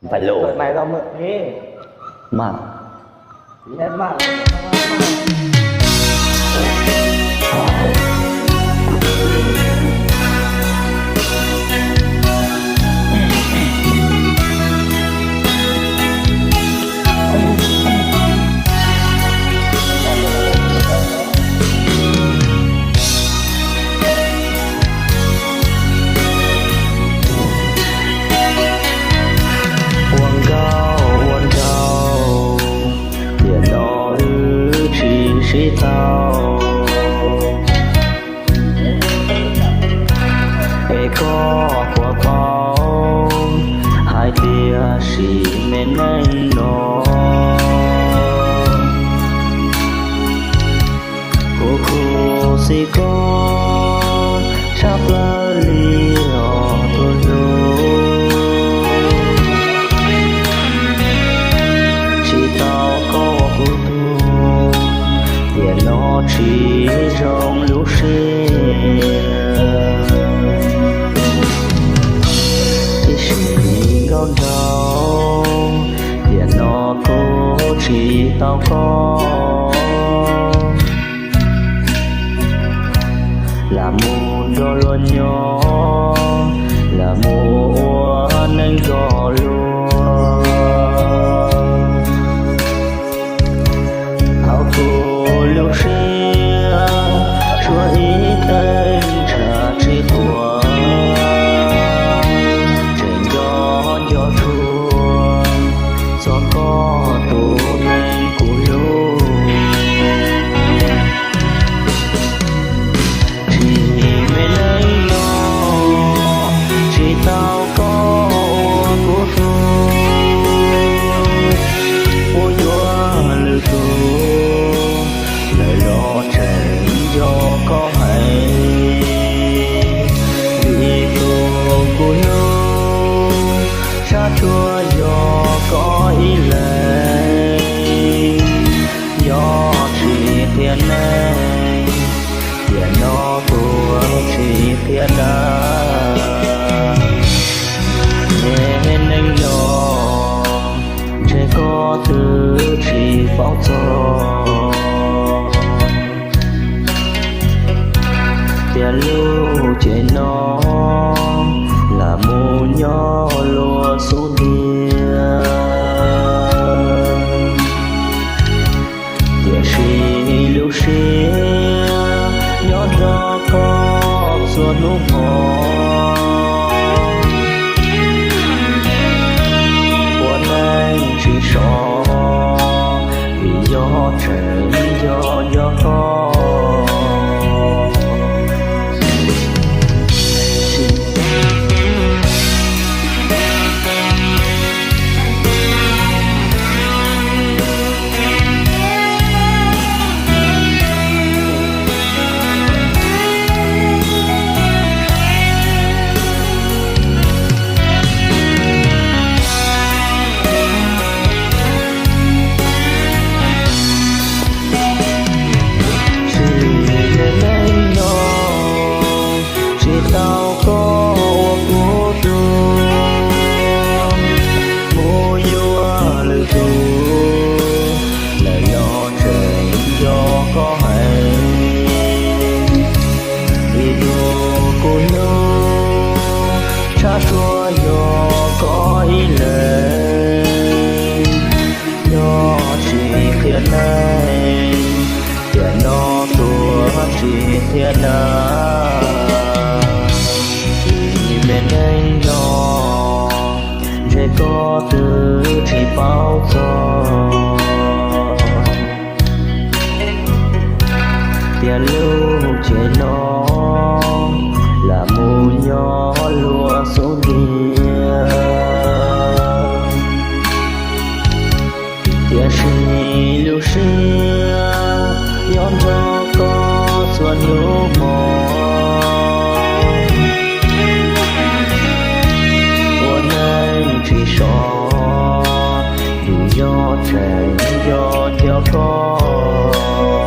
Ntxhais lus, mas ua nkauj ua nraug, tiam no wb tsis sib tau. Es koj puas paub hais tias sim neej no kuv khuv xim koj tshaj plaws li os tus hlub. Tsis tau koj ua kuv tug, tiam no tsis zoo lub siab. Ib sim nkauj nraug, tiam no kuv tsis tau koj. Lam mus nrog luag nyob, lam mus ua neej nrog luag. Hauv kuv lub siab tshuav ib teev ntshav tsis quav, tseem nco nco tshua txog koj tus neeg kuv hlub. Tsis me neej no, tsis tau koj ua kuv tug, kuv yuav lwm tus, lawm los tseem yog koj heev. Vim tus kuv hlub, sab tsuas yog koj ib leeg. Yog tsis qhia neeg, tiam no tuag tsis qhia dag. Me neej no, ntshe koj twb tsis paub txog tias lub cev no lam mus nyob luag xub ntiag. Tiam sis lub siab nyob nrog koj txhua hnub hmo, ua neej tsis so, vim yog tseem yog nco koj. Tsis me neej no, tsis tau koj ua kuv tug, mus yuav lwm tus, lawm los tseem yog koj heev. Vim tus kuv hlub, sab tsuas yog koj ib leeg. Yog tsis qhia neeg, tiam no tuag tsis qhia dag. Tsis me neej no, ntshe koj twb tsis paub txog tias lub cev no lam mus nyob luag xub ntiag. Tiam sis lub siab nyob nrog koj txhua hnub hmo, ua neej tsis so, vim yog tseem yog nco koj.